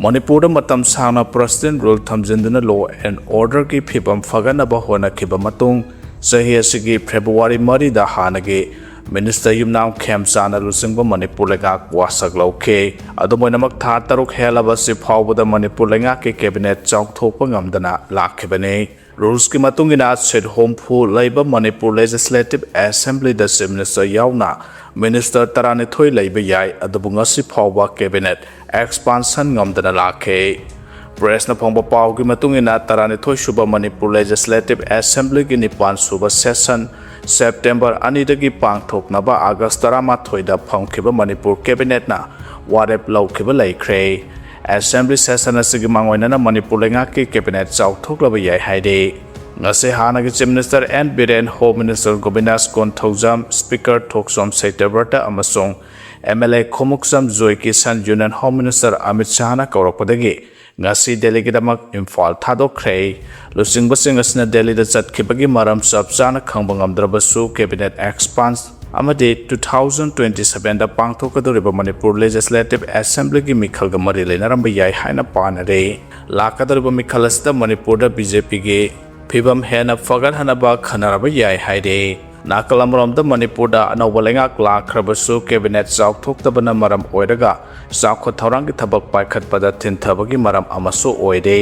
ꯃꯅꯤꯄꯨꯔꯗ ꯃꯇꯝ ꯁꯥꯡꯅ ꯄ꯭ꯔꯁꯤꯗꯦꯟ ꯔꯨꯜ ꯊꯝꯖꯤꯟꯗꯨꯅ ꯂꯣ ꯑꯦꯟ ꯑꯣꯔꯗꯔꯒꯤ ꯐꯤꯕꯝ ꯐꯒꯠꯅꯕ ꯍꯣꯠꯅꯈꯤꯕ ꯃꯇꯨꯡ, ꯆꯍꯤ ꯑꯁꯤꯒꯤ ꯐꯦꯕ꯭ꯔꯨꯋꯥꯔꯤ ꯃꯔꯤꯗ ꯍꯥꯟꯅꯒꯤ ꯃꯤꯅꯤꯁꯇꯔ ꯌꯨꯝꯅꯥꯝ ꯈꯦꯝꯆꯥꯟꯅ ꯂꯨꯆꯤꯡꯕ ꯃꯅꯤꯄꯨꯔ ꯂꯩꯉꯥꯛ ꯋꯥꯁꯛ ꯂꯧꯈꯤ꯫ ꯑꯗꯨꯝ ꯑꯣꯏꯅꯃꯛ, ꯊꯥ ꯇꯔꯨꯛ ꯍꯦꯜꯂꯕ ꯑꯁꯤ ꯐꯥꯎꯕꯗ ꯃꯅꯤꯄꯨꯔ ꯂꯩꯉꯥꯛꯀꯤ ꯀꯦꯕꯤꯅꯦꯠ ꯆꯥꯎꯊꯣꯛꯄ ꯉꯝꯗꯅ ꯂꯥꯛꯈꯤꯕꯅꯤ꯫ ꯔꯨꯜꯁꯀꯤ ꯃꯇꯨꯡ ꯏꯟꯅ, ꯁꯤꯠ ꯍꯨꯝꯐꯨ ꯂꯩꯕ ꯃꯅꯤꯄꯨꯔ ꯂꯦꯖꯤꯁꯂꯦꯇꯤꯚ ꯑꯦꯁꯦꯝꯕ꯭ꯂꯤꯗ ꯆꯤꯐ ꯃꯤꯅꯤꯁꯇꯔ ꯌꯥꯎꯅ ꯃꯤꯅꯤꯁꯇꯔ ꯇꯔꯥꯅꯤꯊꯣꯏ ꯂꯩꯕ ꯌꯥꯏ, ꯑꯗꯨꯕꯨ ꯉꯁꯤ ꯐꯥꯎꯕ ꯀꯦꯕꯤꯅꯦꯠ ꯑꯦꯛꯁꯄꯥꯟꯁꯟ ꯉꯝꯗꯅ ꯂꯥꯛꯈꯤ꯫ ꯄ꯭ꯔꯦꯁꯅ ꯐꯪꯕ ꯄꯥꯎꯒꯤ ꯃꯇꯨꯡ ꯏꯟꯅ, ꯇꯔꯥꯅꯤꯊꯣꯏ ꯁꯨꯕ ꯃꯅꯤꯄꯨꯔ ꯂꯦꯖꯤꯁꯂꯦꯇꯤꯚ ꯑꯦꯁꯦꯝꯕ꯭ꯂꯤꯒꯤ ꯅꯤꯄꯥꯟ ꯁꯨꯕ ꯁꯦꯁꯟ ꯁꯦꯞꯇꯦꯝꯕꯔ ꯑꯅꯤꯗꯒꯤ ꯄꯥꯡꯊꯣꯛꯅꯕ ꯑꯥꯒꯁ ꯇꯔꯥꯃꯥꯊꯣꯏꯗ ꯐꯝꯈꯤꯕ ꯃꯅꯤꯄꯨꯔ ꯀꯦꯕꯤꯅꯦꯠꯅ ꯋꯥꯔꯦꯞ ꯂꯧꯈꯤꯕ ꯂꯩꯈ꯭ꯔꯦ꯫ ꯑꯦꯁꯦꯝꯕ꯭ꯂꯤ ꯁꯦꯁꯟ ꯑꯁꯤꯒꯤ ꯃꯥꯡꯑꯣꯏꯅꯅ ꯃꯅꯤꯄꯨꯔ ꯂꯩꯉꯥꯛꯀꯤ ꯀꯦꯕꯤꯅꯦꯠ ꯆꯥꯎꯊꯣꯛꯂꯕ ꯌꯥꯏ ꯍꯥꯏꯔꯤ꯫ ꯉꯁꯤ ꯍꯥꯟꯅꯒꯤ chief minister N Biren, home minister Gobindas Konthoujam, speaker Thokchom Satyabrata ꯑꯃꯁꯨꯡ ꯑꯦꯝ ꯑꯦꯜ ꯑꯦ ꯈꯣꯡꯎꯞꯆꯝ Joy Kishan union home minister Amit ꯁꯥꯍꯅ ꯀꯧꯔꯛꯄꯗꯒꯤ ꯉꯁꯤ ꯗꯦꯜꯂꯤꯒꯤꯗꯃꯛ ꯏꯝꯐꯥꯜ ꯊꯥꯗꯣꯛꯈ꯭ꯔꯦ꯫ ꯂꯨꯆꯤꯡꯕꯁꯤꯡ ꯑꯁꯤꯅ ꯗꯦꯜꯂꯤꯗ ꯆꯠꯈꯤꯕꯒꯤ ꯃꯔꯝ ꯆꯞ ꯆꯥꯅ ꯈꯪꯕ ꯉꯝꯗ꯭ꯔꯕꯁꯨ, ꯀꯦꯕꯤꯅꯦꯠ ꯑꯦꯛꯁꯄꯥꯟꯁ ꯑꯃꯗꯤ ꯇꯨ ꯊꯥꯎꯖꯟ ꯇ꯭ꯋꯦꯟꯇꯤ ꯁꯚꯦꯟꯗ ꯄꯥꯡꯊꯣꯛꯀꯗꯧꯔꯤꯕ ꯃꯅꯤꯄꯨꯔ ꯂꯦꯖꯤꯁꯂꯦꯇꯤꯚ ꯑꯦꯁꯦꯝꯕ꯭ꯂꯤꯒꯤ ꯃꯤꯈꯜꯒ ꯃꯔꯤ ꯂꯩꯅꯔꯝꯕ ꯌꯥꯏ ꯍꯥꯏꯅ ꯄꯥꯅꯔꯤ꯫ ꯂꯥꯛꯀꯗꯧꯔꯤꯕ ꯃꯤꯈꯜ ꯑꯁꯤꯗ ꯃꯅꯤꯄꯨꯔꯗ ꯕꯤ ꯖꯦ ꯄꯤꯒꯤ ꯐꯤꯕꯝ ꯍꯦꯟꯅ ꯐꯒꯠꯍꯟꯅꯕ ꯈꯟꯅꯔꯕ ꯌꯥꯏ ꯍꯥꯏꯔꯤ꯫ ꯅꯥꯀꯜ ꯑꯃꯔꯣꯝꯗ ꯃꯅꯤꯄꯨꯔꯗ ꯑꯅꯧꯕ ꯂꯩꯉꯥꯛ ꯂꯥꯛꯈ꯭ꯔꯕꯁꯨ cabinet ꯆꯥꯎꯊꯣꯛꯇꯕꯅ ꯃꯔꯝ ꯑꯣꯏꯔꯒ ꯆꯥꯎꯈꯠ ꯊꯧꯔꯥꯡꯒꯤ ꯊꯕꯛ ꯄꯥꯏꯈꯠꯄꯗ ꯊꯤꯟꯊꯕꯒꯤ ꯃꯔꯝ ꯑꯃꯁꯨ ꯑꯣꯏꯔꯦ꯫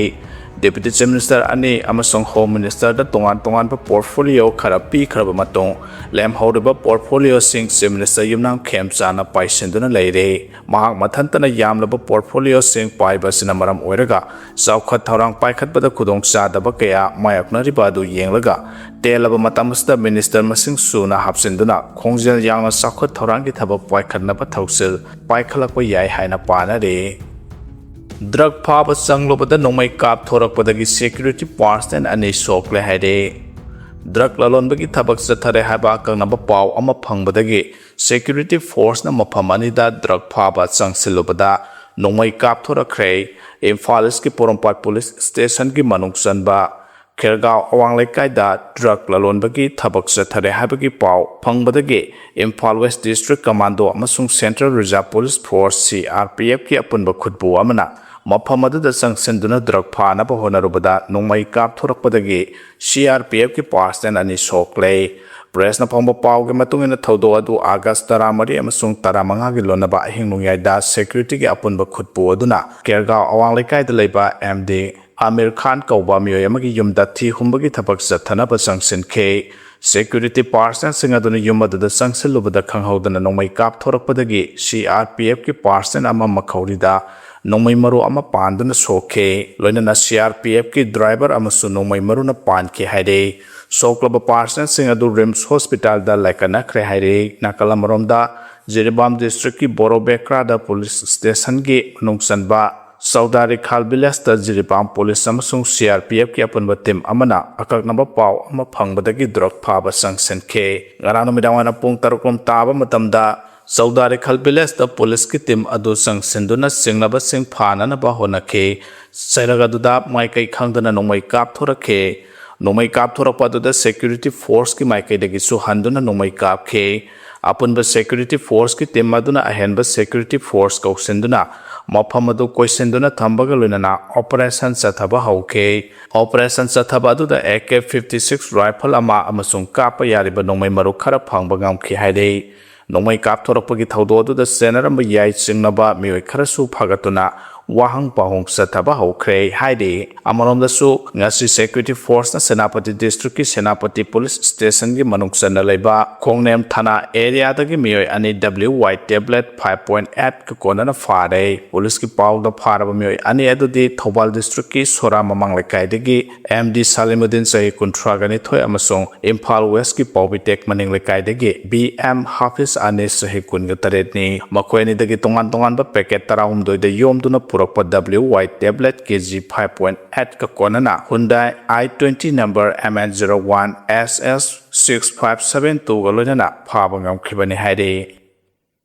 Deputy Chief Minister ꯑꯅꯤ ꯑꯃꯁꯨꯡ Home Minister ꯗ ꯇꯣꯉꯥꯟ ꯇꯣꯉꯥꯟꯕ portfolio ꯈꯔ ꯄꯤꯈ꯭ꯔꯕ ꯃꯇꯨꯡ, ꯂꯦꯝꯍꯧꯔꯤꯕ portfolio ꯁꯤꯡ Chief Minister ꯌꯨꯝꯅꯥꯝ ꯈꯦꯝꯆꯥꯟꯅ ꯄꯥꯏꯁꯤꯟꯗꯨꯅ ꯂꯩꯔꯦ꯫ ꯃꯍꯥꯛ ꯃꯊꯟꯇꯅ ꯌꯥꯝꯂꯕ portfolio ꯁꯤꯡ ꯄꯥꯏꯕ ꯑꯁꯤꯅ ꯃꯔꯝ ꯑꯣꯏꯔꯒ ꯆꯥꯎꯈꯠ ꯊꯧꯔꯥꯡ ꯄꯥꯏꯈꯠꯄꯗ ꯈꯨꯗꯣꯡꯆꯥꯗꯕ ꯀꯌꯥ ꯃꯥꯌꯣꯛꯅꯔꯤꯕ ꯑꯗꯨ ꯌꯦꯡꯂꯒ, ꯇꯦꯜꯂꯕ ꯃꯇꯝ ꯑꯁꯤꯗ minister ꯃꯁꯤꯡ ꯁꯨꯅ ꯍꯥꯞꯆꯤꯟꯗꯨꯅ ꯈꯣꯡꯖꯦꯜ ꯌꯥꯡꯅ ꯆꯥꯎꯈꯠ ꯊꯧꯔꯥꯡꯒꯤ ꯊꯕꯛ ꯄꯥꯏꯈꯠꯅꯕ ꯊꯧꯁꯤꯜ ꯄꯥꯏꯈꯠꯂꯛꯄ ꯌꯥꯏ ꯍꯥꯏꯅ ꯄꯥꯅꯔꯤ꯫ Drug ꯐꯥꯕ ꯆꯪꯂꯨꯕꯗ ꯅꯣꯡꯃꯩ ꯀꯥꯞꯊꯣꯔꯛꯄꯗꯒꯤ security personnel ꯑꯅꯤ ꯁꯣꯛꯂꯦ ꯍꯥꯏꯔꯦ꯫ Drug ꯂꯂꯣꯟꯕꯒꯤ ꯊꯕꯛ ꯆꯠꯊꯔꯦ ꯍꯥꯏꯕ ꯑꯀꯛꯅꯕ ꯄꯥꯎ ꯑꯃ ꯐꯪꯕꯗꯒꯤ security force ꯅ ꯃꯐꯝ ꯑꯅꯤꯗ drug ꯐꯥꯕ ꯆꯪꯁꯤꯜꯂꯨꯕꯗ ꯅꯣꯡꯃꯩ ꯀꯥꯞꯊꯣꯔꯛꯈ꯭ꯔꯦ꯫ ꯏꯝꯐꯥꯜ East ꯀꯤ ꯄꯣꯔꯣꯝꯄꯥꯠ police station ꯒꯤ ꯃꯅꯨꯡ ꯆꯟꯕ ꯈꯦꯔꯒꯥꯎ ꯑꯋꯥꯡ ꯂꯩꯀꯥꯏꯗ drug ꯂꯂꯣꯟꯕꯒꯤ ꯊꯕꯛ ꯆꯠꯊꯔꯦ ꯍꯥꯏꯕꯒꯤ ꯄꯥꯎ ꯐꯪꯕꯗꯒꯤ ꯏꯝꯐꯥꯜ West District Commando ꯑꯃꯁꯨꯡ Central Reserve Police Force, C R P F ꯀꯤ ꯑꯄꯨꯟꯕ ꯈꯨꯠꯄꯨ ꯑꯃꯅ ꯃꯐꯝ ꯑꯗꯨꯗ ꯆꯪꯁꯤꯟꯗꯨꯅ drug ꯐꯥꯅꯕ ꯍꯣꯠꯅꯔꯨꯕꯗ ꯅꯣꯡꯃꯩ ꯀꯥꯞꯊꯣꯔꯛꯄꯗꯒꯤ C R P F ꯀꯤ personnel ꯑꯅꯤ ꯁꯣꯛꯂꯦ꯫ Press ꯅ ꯐꯪꯕ ꯄꯥꯎꯒꯤ ꯃꯇꯨꯡ ꯏꯟꯅ, ꯊꯧꯗꯣꯛ ꯑꯗꯨ August ꯇꯔꯥꯃꯔꯤ ꯑꯃꯁꯨꯡ ꯇꯔꯥꯃꯉꯥꯒꯤ ꯂꯣꯟꯅꯕ ꯑꯍꯤꯡ ꯅꯣꯡꯌꯥꯏꯗ security ꯒꯤ ꯑꯄꯨꯟꯕ ꯈꯨꯠꯄꯨ ꯑꯗꯨꯅ ꯀꯦꯔꯒꯥꯎ ꯑꯋꯥꯡ ꯂꯩꯀꯥꯏꯗ ꯂꯩꯕ M D ꯑꯃꯤꯔ ꯈꯥꯟ ꯀꯧꯕ ꯃꯤꯑꯣꯏ ꯑꯃꯒꯤ ꯌꯨꯝꯗ ꯊꯤ ꯍꯨꯝꯕꯒꯤ ꯊꯕꯛ ꯆꯠꯊꯅꯕ ꯆꯪꯁꯤꯟꯈꯤ꯫ Security personnel ꯁꯤꯡ ꯑꯗꯨꯅ ꯌꯨꯝ ꯑꯗꯨꯗ ꯆꯪꯁꯤꯜꯂꯨꯕꯗ ꯈꯪꯍꯧꯗꯅ ꯅꯣꯡꯃꯩ ꯀꯥꯞꯊꯣꯔꯛꯄꯗꯒꯤ C R P F ꯀꯤ personnel ꯑꯃ ꯃꯈꯧꯔꯤꯗ ꯅꯣꯡꯃꯩ ꯃꯔꯨ ꯑꯃ ꯄꯥꯟꯗꯨꯅ ꯁꯣꯛꯈꯤ꯫ ꯂꯣꯏꯅꯅ C R P F ꯀꯤ driver ꯑꯃꯁꯨ ꯅꯣꯡꯃꯩ ꯃꯔꯨꯅ ꯄꯥꯟꯈꯤ ꯍꯥꯏꯔꯤ꯫ ꯁꯣꯛꯂꯕ personnel ꯁꯤꯡ ꯑꯗꯨ RIMS hospital ꯗ ꯂꯥꯏꯀꯠꯅꯈ꯭ꯔꯦ ꯍꯥꯏꯔꯤ꯫ ꯅꯥꯀꯜ ꯑꯃꯔꯣꯝꯗ, ꯖꯤꯔꯤꯕꯥꯝ district ꯀꯤ ꯕꯣꯔꯣꯕꯦꯀ꯭ꯔꯥꯗ police station ꯒꯤ ꯃꯅꯨꯡ ꯆꯟꯕ ꯆꯧꯗꯥꯔꯤꯈꯥꯜ village ꯇ ꯖꯤꯔꯤꯕꯥꯝ police ꯑꯃꯁꯨꯡ C R P F ꯀꯤ ꯑꯄꯨꯟꯕ team ꯑꯃꯅ ꯑꯀꯛꯅꯕ ꯄꯥꯎ ꯑꯃ ꯐꯪꯕꯗꯒꯤ drug ꯐꯥꯕ ꯆꯪꯁꯤꯟꯈꯤ꯫ ꯉꯔꯥꯡ ꯅꯨꯃꯤꯗꯥꯡ ꯋꯥꯏꯔꯝ ꯄꯨꯡ ꯇꯔꯨꯛ ꯔꯣꯝ ꯇꯥꯕ ꯃꯇꯝꯗ ꯆꯧꯗꯥꯔꯤꯈꯥꯜ village ꯇ police ꯀꯤ team ꯑꯗꯨ ꯆꯪꯁꯤꯟꯗꯨꯅ ꯆꯤꯡꯅꯕꯁꯤꯡ ꯐꯥꯅꯅꯕ ꯍꯣꯠꯅꯈꯤ꯫ ꯆꯩꯔꯛ ꯑꯗꯨꯗ ꯃꯥꯏꯀꯩ ꯈꯪꯗꯅ ꯅꯣꯡꯃꯩ ꯀꯥꯞꯊꯣꯔꯛꯈꯤ꯫ ꯅꯣꯡꯃꯩ ꯀꯥꯞꯊꯣꯔꯛꯄ ꯑꯗꯨꯗ security force ꯀꯤ ꯃꯥꯏꯀꯩꯗꯒꯤꯁꯨ ꯍꯟꯗꯨꯅ ꯅꯣꯡꯃꯩ ꯀꯥꯞꯈꯤ꯫ ꯑꯄꯨꯟꯕ security force ꯀꯤ team ꯑꯗꯨꯅ ꯑꯍꯦꯟꯕ security force ꯀꯧꯁꯤꯟꯗꯨꯅ ꯃꯐꯝ ꯑꯗꯨ ꯀꯣꯏꯁꯤꯟꯗꯨꯅ ꯊꯝꯕꯒ ꯂꯣꯏꯅꯅ operation ꯆꯠꯊꯕ ꯍꯧꯈꯤ꯫ Operation ꯆꯠꯊꯕ ꯑꯗꯨꯗ A K fifty six rifle ꯑꯃ ꯑꯃꯁꯨꯡ ꯀꯥꯞꯄ ꯌꯥꯔꯤꯕ ꯅꯣꯡꯃꯩ ꯃꯔꯨ ꯈꯔ ꯐꯪꯕ ꯉꯝꯈꯤ ꯍꯥꯏꯔꯤ꯫ ꯅꯣꯡꯃꯩ ꯀꯥꯞꯊꯣꯔꯛꯄꯒꯤ ꯊꯧꯗꯣꯛ ꯑꯗꯨꯗ ꯆꯦꯟꯅꯔꯝꯕ ꯌꯥꯏ ꯆꯤꯡꯅꯕ ꯃꯤꯑꯣꯏ ꯈꯔꯁꯨ ꯐꯥꯒꯠꯇꯨꯅ ꯋꯥꯍꯪ ꯄꯥꯎꯍꯪ ꯆꯠꯊꯕ ꯍꯧꯈ꯭ꯔꯦ ꯍꯥꯏꯔꯤ꯫ ꯑꯃꯔꯣꯝꯗꯁꯨ, ꯉꯁꯤ security force ꯅ ꯁꯦꯅꯥꯄꯇꯤ district ꯀꯤ ꯁꯦꯅꯥꯄꯇꯤ police station ꯒꯤ ꯃꯅꯨꯡ ꯆꯟꯅ ꯂꯩꯕ ꯈꯣꯡꯅꯦꯝ ꯊꯥꯅ area ꯗꯒꯤ ꯃꯤꯑꯣꯏ ꯑꯅꯤ W Y tablet five point eight ꯀ ꯀꯣꯟꯅꯅ ꯐꯥꯔꯦ꯫ Police ꯀꯤ ꯄꯥꯎꯗ ꯐꯥꯔꯕ ꯃꯤꯑꯣꯏ ꯑꯅꯤ ꯑꯗꯨꯗꯤ ꯊꯧꯕꯥꯜ district ꯀꯤ ꯁꯣꯔꯥ ꯃꯃꯥꯡ ꯂꯩꯀꯥꯏꯗꯒꯤ M D ꯁꯥꯂꯤꯃꯨꯗꯤꯟ, ꯆꯍꯤ ꯀꯨꯟꯊ꯭ꯔꯥ ꯅꯤꯊꯣꯏ, ꯑꯃꯁꯨꯡ ꯏꯝꯐꯥꯜ West ꯀꯤ ꯄꯥꯎꯕꯤꯇꯦꯛ ꯃꯅꯤꯡ ꯂꯩꯀꯥꯏꯗꯒꯤ B M ꯍꯥꯐꯤꯖ ꯑꯅꯤꯁ, ꯆꯍꯤ ꯀꯨꯟꯒ ꯇꯔꯦꯠꯅꯤ꯫ ꯃꯈꯣꯏ ꯑꯅꯤꯗꯒꯤ ꯇꯣꯉꯥꯟ ꯇꯣꯉꯥꯟꯕ packet ꯇꯔꯥꯍꯨꯝꯗꯣꯏꯗ ꯌꯣꯝꯗꯨꯅ ꯄꯨꯔꯛꯄ W Y tablet K G five point eight ꯀ ꯀꯣꯟꯅꯅ Hyundai I twenty number M N zero one S S six five seven two ꯒ ꯂꯣꯏꯅꯅ ꯐꯥꯕ ꯉꯝꯈꯤꯕꯅꯤ ꯍꯥꯏꯔꯤ꯫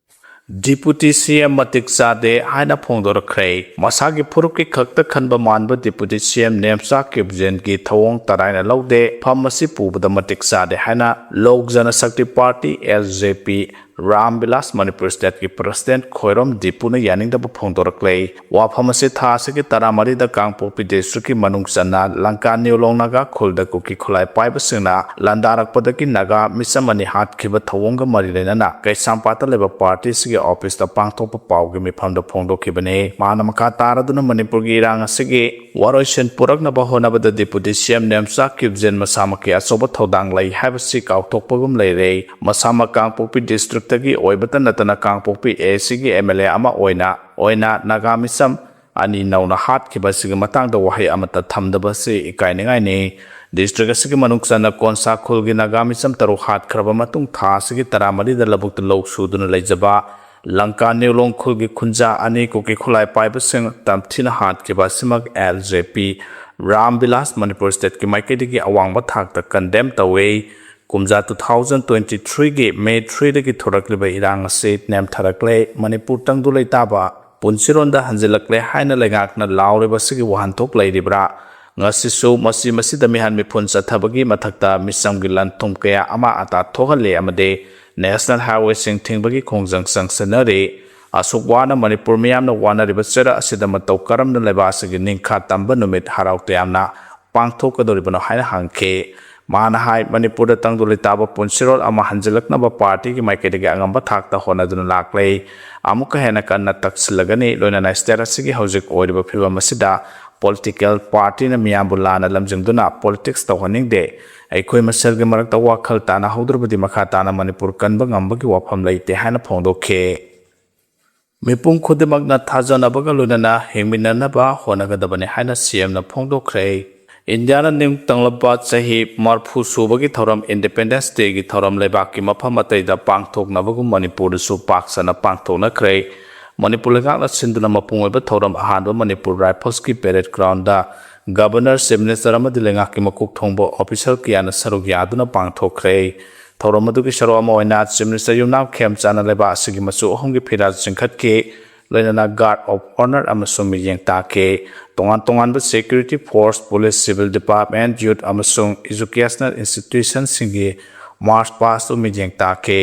Deputy C M ꯃꯇꯤꯛ ꯆꯥꯗꯦ ꯍꯥꯏꯅ ꯐꯣꯡꯗꯣꯔꯛꯈ꯭ꯔꯦ꯫ ꯃꯁꯥꯒꯤ ꯐꯨꯔꯨꯞꯀꯤ ꯈꯛꯇ ꯈꯟꯕ ꯃꯥꯟꯕ Deputy C M ꯅꯦꯝꯆꯥ ꯀꯤꯞꯖꯦꯟꯒꯤ ꯊꯧꯑꯣꯡ ꯇꯔꯥꯏꯅ ꯂꯧꯗꯦ, ꯐꯝ ꯑꯁꯤ ꯄꯨꯕꯗ ꯃꯇꯤꯛ ꯆꯥꯗꯦ ꯍꯥꯏꯅ Lok Janshakti party, L J P, Ram Bilas Manipur state ꯀꯤ president ꯈꯣꯏꯔꯣꯝ ꯗꯤꯄꯨꯅ ꯌꯥꯅꯤꯡꯗꯕ ꯐꯣꯡꯗꯣꯔꯛꯂꯦ꯫ ꯋꯥꯐꯝ ꯑꯁꯤ ꯊꯥ ꯑꯁꯤꯒꯤ ꯇꯔꯥꯃꯔꯤꯗ ꯀꯥꯡꯄꯣꯛꯄꯤ district ꯀꯤ ꯃꯅꯨꯡ ꯆꯟꯅ ꯂꯪꯀꯥ ꯅꯤꯌꯣꯂꯣꯡ ꯅꯥꯒꯥ ꯈꯨꯜꯗ ꯀꯨꯀꯤ ꯈꯨꯠꯂꯥꯏ ꯄꯥꯏꯕꯁꯤꯡꯅ ꯂꯥꯟꯗꯥꯔꯛꯄꯗꯒꯤ ꯅꯥꯒꯥ ꯃꯤꯆꯝ ꯑꯅꯤ ꯍꯥꯠꯈꯤꯕ ꯊꯧꯑꯣꯡꯒ ꯃꯔꯤ ꯂꯩꯅꯅ ꯀꯩꯁꯥꯝꯄꯥꯠꯇ ꯂꯩꯕ ꯄꯥꯔꯇꯤ ꯑꯁꯤꯒꯤ office ꯇ ꯄꯥꯡꯊꯣꯛꯄ ꯄꯥꯎꯒꯤ ꯃꯤꯐꯝꯗ ꯐꯣꯡꯗꯣꯛꯈꯤꯕꯅꯤ꯫ ꯃꯥꯅ ꯃꯈꯥ ꯇꯥꯔꯗꯨꯅ ꯃꯅꯤꯄꯨꯔꯒꯤ ꯏꯔꯥꯡ ꯑꯁꯤꯒꯤ ꯋꯥꯔꯣꯏꯁꯤꯟ ꯄꯨꯔꯛꯅꯕ ꯍꯣꯠꯅꯕꯗ Deputy C M ꯅꯦꯝꯆꯥ ꯀꯤꯞꯖꯦꯟ ꯃꯁꯥꯃꯛꯀꯤ ꯑꯆꯧꯕ ꯊꯧꯗꯥꯡ ꯂꯩ ꯍꯥꯏꯕꯁꯤ ꯀꯥꯎꯊꯣꯛꯄꯒꯨꯝ ꯂꯩꯔꯦ꯫ ꯃꯁꯥꯃꯛ ꯀꯥꯡꯄꯣꯛꯄꯤ district ꯇꯒꯤ ꯑꯣꯏꯕꯇ ꯅꯠꯇꯅ ꯀꯥꯡꯄꯣꯛꯄꯤ A C ꯒꯤ M L A ꯑꯃ ꯑꯣꯏꯅ, ꯑꯣꯏꯅ ꯅꯥꯒꯥ ꯃꯤꯆꯝ ꯑꯅꯤ ꯅꯧꯅ ꯍꯥꯠꯈꯤꯕ ꯑꯁꯤꯒꯤ ꯃꯇꯥꯡꯗ ꯋꯥꯍꯩ ꯑꯃꯠꯇ ꯊꯝꯗꯕ ꯑꯁꯤ ꯏꯀꯥꯏꯅꯤꯡꯉꯥꯏꯅꯤ꯫ District ꯑꯁꯤꯒꯤ ꯃꯅꯨꯡ ꯆꯟꯅ ꯀꯣꯟꯁꯥ ꯈꯨꯜꯒꯤ ꯅꯥꯒꯥ ꯃꯤꯆꯝ ꯇꯔꯨꯛ ꯍꯥꯠꯈ꯭ꯔꯕ ꯃꯇꯨꯡ ꯊꯥ ꯑꯁꯤꯒꯤ ꯇꯔꯥꯃꯔꯤꯗ ꯂꯧꯕꯨꯛꯇ ꯂꯧ ꯁꯨꯗꯨꯅ ꯂꯩꯖꯕ ꯂꯪꯀꯥ ꯅꯤꯌꯣꯂꯣꯡ ꯈꯨꯜꯒꯤ ꯈꯨꯟꯖꯥ ꯑꯅꯤ ꯀꯨꯀꯤ ꯈꯨꯠꯂꯥꯏ ꯄꯥꯏꯕꯁꯤꯡ ꯇꯝꯊꯤꯅ ꯍꯥꯠꯈꯤꯕ ꯑꯁꯤꯃꯛ L J P Ram Bilas Manipur state ꯀꯤ ꯃꯥꯏꯀꯩꯗꯒꯤ ꯑꯋꯥꯡꯕ ꯊꯥꯛꯇ condemn ꯇꯧꯏ꯫ ꯀꯨꯝꯖꯥ two thousand twenty three ꯒꯤ May three ꯗꯒꯤ ꯊꯣꯔꯛꯂꯤꯕ ꯏꯔꯥꯡ ꯑꯁꯤ ꯅꯦꯝꯊꯔꯛꯂꯦ, ꯃꯅꯤꯄꯨꯔ ꯇꯪꯗꯨ ꯂꯩꯇꯥꯕ ꯄꯨꯟꯁꯤꯔꯣꯟꯗ ꯍꯟꯖꯤꯜꯂꯛꯂꯦ ꯍꯥꯏꯅ ꯂꯩꯉꯥꯛꯅ ꯂꯥꯎꯔꯤꯕ ꯑꯁꯤꯒꯤ ꯋꯥꯍꯟꯊꯣꯛ ꯂꯩꯔꯤꯕ꯭ꯔꯥ? ꯉꯁꯤꯁꯨ ꯃꯁꯤ ꯃꯁꯤꯗ ꯃꯤꯍꯥꯟ ꯃꯤꯐꯨꯟ ꯆꯠꯊꯕꯒꯤ ꯃꯊꯛꯇ ꯃꯤꯆꯝꯒꯤ ꯂꯟ ꯊꯨꯝ ꯀꯌꯥ ꯑꯃ ꯑꯇꯥ ꯊꯣꯛꯍꯜꯂꯦ ꯑꯃꯗꯤ national highway ꯁꯤꯡ ꯊꯤꯡꯕꯒꯤ ꯈꯣꯡꯖꯪ ꯆꯪꯁꯤꯟꯅꯔꯤ꯫ ꯑꯁꯨꯛ ꯋꯥꯅ ꯃꯅꯤꯄꯨꯔ ꯃꯤꯌꯥꯝꯅ ꯋꯥꯅꯔꯤꯕ ꯆꯩꯔꯛ ꯑꯁꯤꯗ ꯃꯇꯧ ꯀꯔꯝꯅ ꯂꯩꯕꯥꯛ ꯑꯁꯤꯒꯤ ꯅꯤꯡꯈꯥ ꯇꯝꯕ ꯅꯨꯃꯤꯠ ꯍꯔꯥꯎ ꯇꯌꯥꯝꯅ ꯄꯥꯡꯊꯣꯛꯀꯗꯧꯔꯤꯕꯅꯣ ꯍꯥꯏꯅ ꯍꯪꯈꯤ꯫ ꯃꯍꯥꯛꯅ ꯍꯥꯏ, ꯃꯅꯤꯄꯨꯔꯗ ꯇꯪꯗꯨ ꯂꯩꯇꯥꯕ ꯄꯨꯟꯁꯤꯔꯣꯜ ꯑꯃ ꯍꯟꯖꯤꯜꯂꯛꯅꯕ ꯄꯥꯔꯇꯤꯒꯤ ꯃꯥꯏꯀꯩꯗꯒꯤ ꯑꯉꯝꯕ ꯊꯥꯛꯇ ꯍꯣꯠꯅꯗꯨꯅ ꯂꯥꯛꯂꯦ꯫ ꯑꯃꯨꯛꯀ ꯍꯦꯟꯅ ꯀꯟꯅ ꯇꯛꯁꯤꯜꯂꯒꯅꯤ꯫ ꯂꯣꯏꯅꯅ ꯁ꯭ꯇꯦꯠ ꯑꯁꯤꯒꯤ ꯍꯧꯖꯤꯛ ꯑꯣꯏꯔꯤꯕ ꯐꯤꯕꯝ ꯑꯁꯤꯗ ꯄꯣꯂꯤꯇꯤꯀꯦꯜ ꯄꯥꯔꯇꯤꯅ ꯃꯤꯌꯥꯝꯕꯨ ꯂꯥꯟꯅ ꯂꯝꯖꯤꯡꯗꯨꯅ ꯄꯣꯂꯤꯇꯤꯛꯁ ꯇꯧꯍꯟꯅꯤꯡꯗꯦ꯫ ꯑꯩꯈꯣꯏ ꯃꯁꯦꯜꯒꯤ ꯃꯔꯛꯇ ꯋꯥꯈꯜ ꯇꯥꯅꯍꯧꯗ꯭ꯔꯕꯗꯤ ꯃꯈꯥ ꯇꯥꯅ ꯃꯅꯤꯄꯨꯔ ꯀꯟꯕ ꯉꯝꯕꯒꯤ ꯋꯥꯐꯝ ꯂꯩꯇꯦ ꯍꯥꯏꯅ ꯐꯣꯡꯗꯣꯛꯈꯤ꯫ ꯃꯤꯄꯨꯝ ꯈꯨꯗꯤꯡꯃꯛꯅ ꯊꯥꯖꯅꯕꯒ ꯂꯣꯏꯅꯅ ꯍꯤꯡꯃꯤꯟꯅꯅꯕ ꯍꯣꯠꯅꯒꯗꯕꯅꯤ ꯍꯥꯏꯅ ꯁꯤ ꯑꯦꯝꯅ ꯐꯣꯡꯗꯣꯛꯈ꯭ꯔꯦ꯫ ꯏꯟꯗꯤꯌꯥꯅ ꯅꯤꯡꯇꯝꯂꯛꯄ ꯆꯍꯤ ꯃꯔꯐꯨ ꯁꯨꯕꯒꯤ ꯊꯧꯔꯝ ꯏꯟꯗꯤꯄꯦꯟꯗꯦꯟꯁ ꯗꯦꯒꯤ ꯊꯧꯔꯝ ꯂꯩꯕꯥꯛꯀꯤ ꯃꯐꯝ ꯑꯇꯩꯗ ꯄꯥꯡꯊꯣꯛꯅꯕꯒꯨꯝ ꯃꯅꯤꯄꯨꯔꯗꯁꯨ ꯄꯥꯛ ꯁꯟꯅ ꯄꯥꯡꯊꯣꯛꯅꯈ꯭ꯔꯦ꯫ ꯃꯅꯤꯄꯨꯔ ꯂꯩꯉꯥꯛꯅ ꯁꯤꯟꯗꯨꯅ ꯃꯄꯨꯡ ꯑꯣꯏꯕ ꯊꯧꯔꯝ ꯑꯍꯥꯟꯕ ꯃꯅꯤꯄꯨꯔ ꯔꯥꯏꯐꯜꯁꯀꯤ parade ground governor, chief minister ꯑꯃꯗꯤ ꯂꯩꯉꯥꯛꯀꯤ ꯃꯀꯣꯛ ꯊꯣꯡꯕ ꯑꯣꯐꯤꯁꯤꯌꯦꯜ ꯀꯌꯥꯅ ꯁꯔꯨꯛ ꯌꯥꯗꯨꯅ ꯄꯥꯡꯊꯣꯛꯈ꯭ꯔꯦ꯫ ꯊꯧꯔꯝ ꯑꯗꯨꯒꯤ ꯁꯔꯨꯛ ꯑꯃ ꯑꯣꯏꯅ ꯆꯤꯐ ꯃꯤꯅꯤꯁꯇꯔ ꯌꯨꯝꯅꯥꯝ ꯈꯦꯝꯆꯥꯟꯅ ꯂꯩꯕꯥꯛ ꯑꯁꯤꯒꯤ ꯃꯆꯨ ꯑꯍꯨꯝꯒꯤ ꯐꯤꯔꯥꯜ ꯆꯤꯡꯈꯠꯈꯤ꯫ ꯂꯣꯏꯅꯅ guard of honour ꯑꯃꯁꯨꯡ ꯃꯤꯠꯌꯦꯡ ꯇꯥꯈꯤ꯫ ꯇꯣꯉꯥꯟ ꯇꯣꯉꯥꯟꯕ security force, police, civil department, youth ꯑꯃꯁꯨꯡ ꯏꯖꯨꯀꯦꯁꯅꯦꯜ ꯏꯟꯁꯇꯤꯇ꯭ꯌꯨꯁꯟꯁꯤꯡꯒꯤ ꯃꯥꯔꯆ ꯄꯥꯁꯇꯨ ꯃꯤꯠꯌꯦꯡ ꯇꯥꯈꯤ꯫